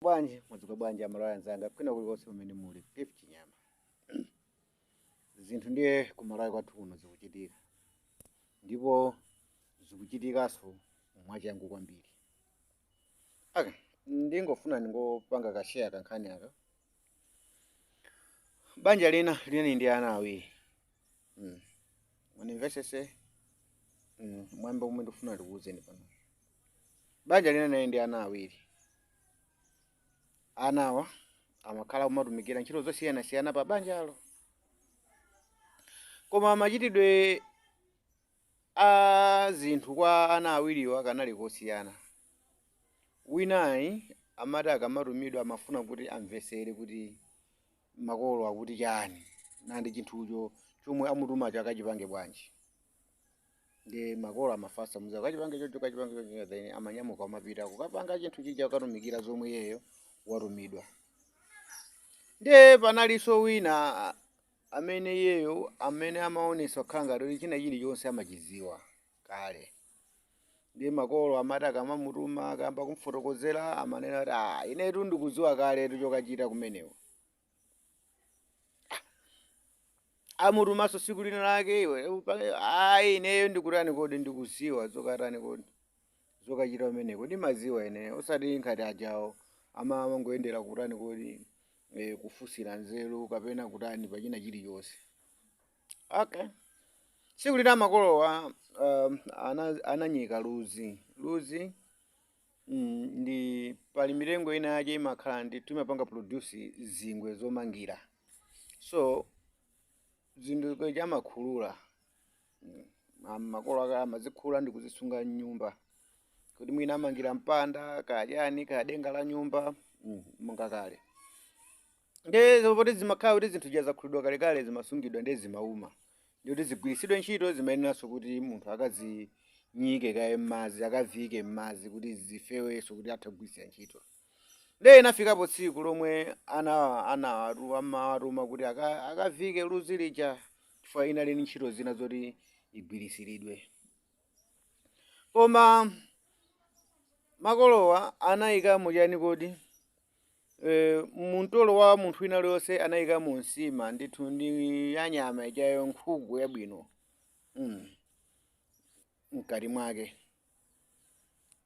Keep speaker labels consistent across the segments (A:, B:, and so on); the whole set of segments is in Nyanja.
A: Bwanji, mwadzuka bwanji Amalawi anzanga kwina kulikonse pamene muli? Cliff Chinyama. Zinthu ndiye ku Malawi kwathu kuno zikuchitika, ndipo zikuchitikanso mwachangu kwambiri. Okay, ndingofuna ndingopanga ka share kankhani aka. Banja lina linali ndi ana awiri. Munimvesese mwambi omwe ndikufuna ndikuwuzeni pano. Banja lina linali ndi ana awiri. Anawa amakhala kumatumikira ntchito zosiyanasiyana pa banjalo, koma machitidwe a zinthu kwa ana awiriwa kanali kosiyana. Winayi amati akamatumidwa amafuna kuti amvesere kuti makolo akuti chani, nandi chinthucho chomwe amutumacho akachipange bwanji. Ndi makolo amafasa muza kachipange chocho, kachipange chocho, then amanyamuka amapita kukapanga chinthu chija, kukatumikira zomwe iyeyo watumidwa. Ndiye panalinso wina amene iyeyo amene amaonesa kukhala ngati kuti china chilichonse amachiziwa kale. Ndiye makolo amati akamamutuma, akayamba kumfotokozera, amanena kuti, "Ah, inetu ndikuziwa kale chokachita kumeneko." Amutumanso tsiku lina lake, "Iwe ayi, ineyo ndikutani kodi, ndikuziwa zokatani kodi, zokachita kumeneko, ndimaziwa ineyo." Osati nkhati ajawo amangoyendera kutani kodi, kufunsira nzeru kapena kutani pachina chilichonse. Okay, tsiku lina makolowa ananyika luzi. Luzi ndi pali mitengo ina yake imakhala ndi timapanga produce zingwe zomangira. So zinthu kweja amakhulula, makolo ake amazikhulula ndi kuzisunga mnyumba kuti mwina amangira mpanda kachani, kadenga la nyumba, monga kale. Nde zopoti zimakhala kuti zinthu zija zakhulidwa kalekale, zimasungidwa, ndi zimauma, ndikuti zigwiritsidwe ntchito zimayeneranso kuti munthu akazinyike kaye m'madzi, akaviyike m'madzi kuti zifewenso kuti athe kugwiritsa ntchito. Nde inafikapo tsiku lomwe ana amawatuma kuti akaviyike luzi lija, chifukwa inali ndi ntchito zina zoti igwirisiridwe. Koma makolowa anayika muchani kodi, mumtolo wa munthu wina liyonse anayika mu nsima ndithu ndi ya nyama ichayo, nkhuku yabwino, mkati mwake.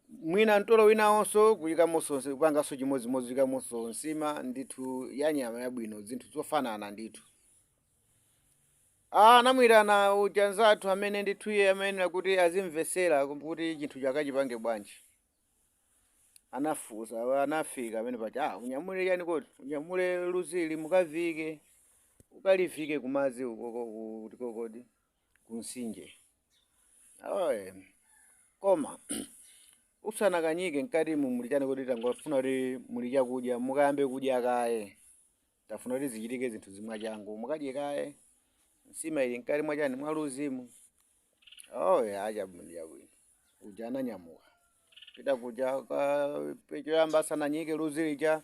A: Mwina mtolo winawonso kuyikamonso, kupanganso chimodzimodzi, kuyikamonso nsima ndithu ya nyama yabwino, zinthu zofanana ndithu. Anamwirana uja nzathu amene ndithu iye amayenera kuti azimvesera kuti chinthu chakachipange bwanji. Anafusa, anafika amene paja, "Ah, unyamule chani kodi, unyamule luzili mukavike, ukalivike kumadzi ukoko kuti kokodi kumtsinje. Oye, koma usanakanyike mkati mu muli chani kodi, tangofuna kuti muli chakudya, mukayambe kudya kaye. Tafuna kuti zichitike zinthu zimwachangu, mukadye kaye. Nsima ili mkati mwa chani, mwa luzimu." Oye, achabwino, chabwino. Uja ananyamuka pita kuja. Choyamba asananyike luzi lija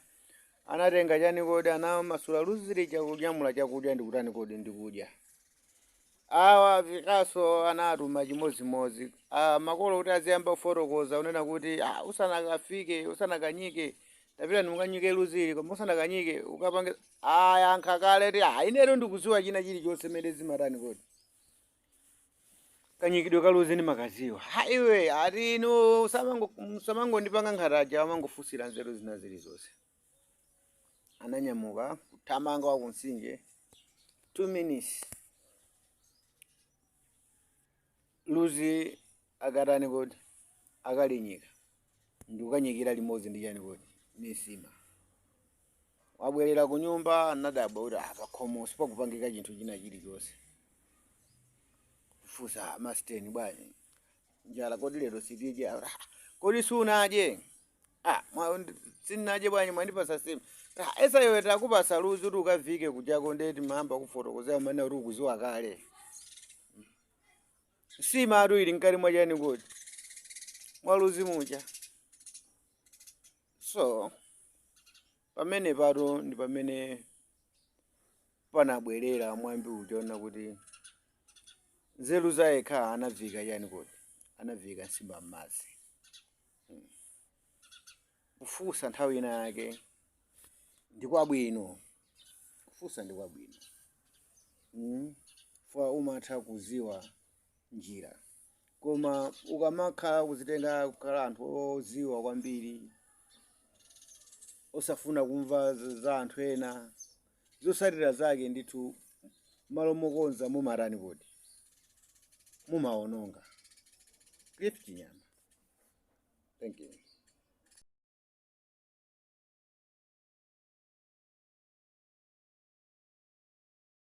A: anatenga chani kodi, anamasula luzi lija, kunyamula chakudya ndikutani kodi, ndikudya. Awa fikaso anatuma chimodzimodzi. Ah, makolo kuti aziyamba kufotokoza unena kuti, "Ah, usanakafike, usanakanyike, tapita ndimukanyike luzili, koma usanakanyike ukapange." Ayankha kale ti, "Ah, inetu ndikuziwa china chilichonse mene zimatani kodi, kanyikidwe kaluzi ndimakaziwa." Ha, iwe ati inu usamangondipanga nkhataja amangofunsira nzeru zina zilizonse. Ananyamuka kuthamanga wa kumtsinje, 2 minutes luzi akatani kodi, akalinyika ndikukanyikira limodzi ndi chani kodi, ndi nsima. Wabwerera ku nyumba, anadabwa kuti, ah, pakhomo sipakupangika chinthu china chilichonse. Kufunsa masiteni, "Bwanji, njala kodi lero sitidye?" "Ah, kodi sunadye?" "Ah, sindinadye bwanji, mwandipasa sima." "Ah, esa iwe takupasa luzi kuti ukavike kujako, ndeti mayamba kufotokozera umene kuti ukuziwa kale. Nsima atu ili mkati mwa chani kodi, mwa luzi muja." So pamene pato ndi pamene panabwerera mwambi uja ona kuti nzeru za yekha anavika chani kodi, anavika nsima m'madzi. Kufunsa nthawi ina yake ndikwabwino, kufunsa ndikwabwino, Fwa umatha kuziwa njira, koma ukamakhala kuzitenga kukhala anthu oziwa kwambiri, osafuna kumva za anthu ena, zotsatira zake ndithu malo mokonza mumatani kodi? Mumawononga. Cliff Chinyama, thank you.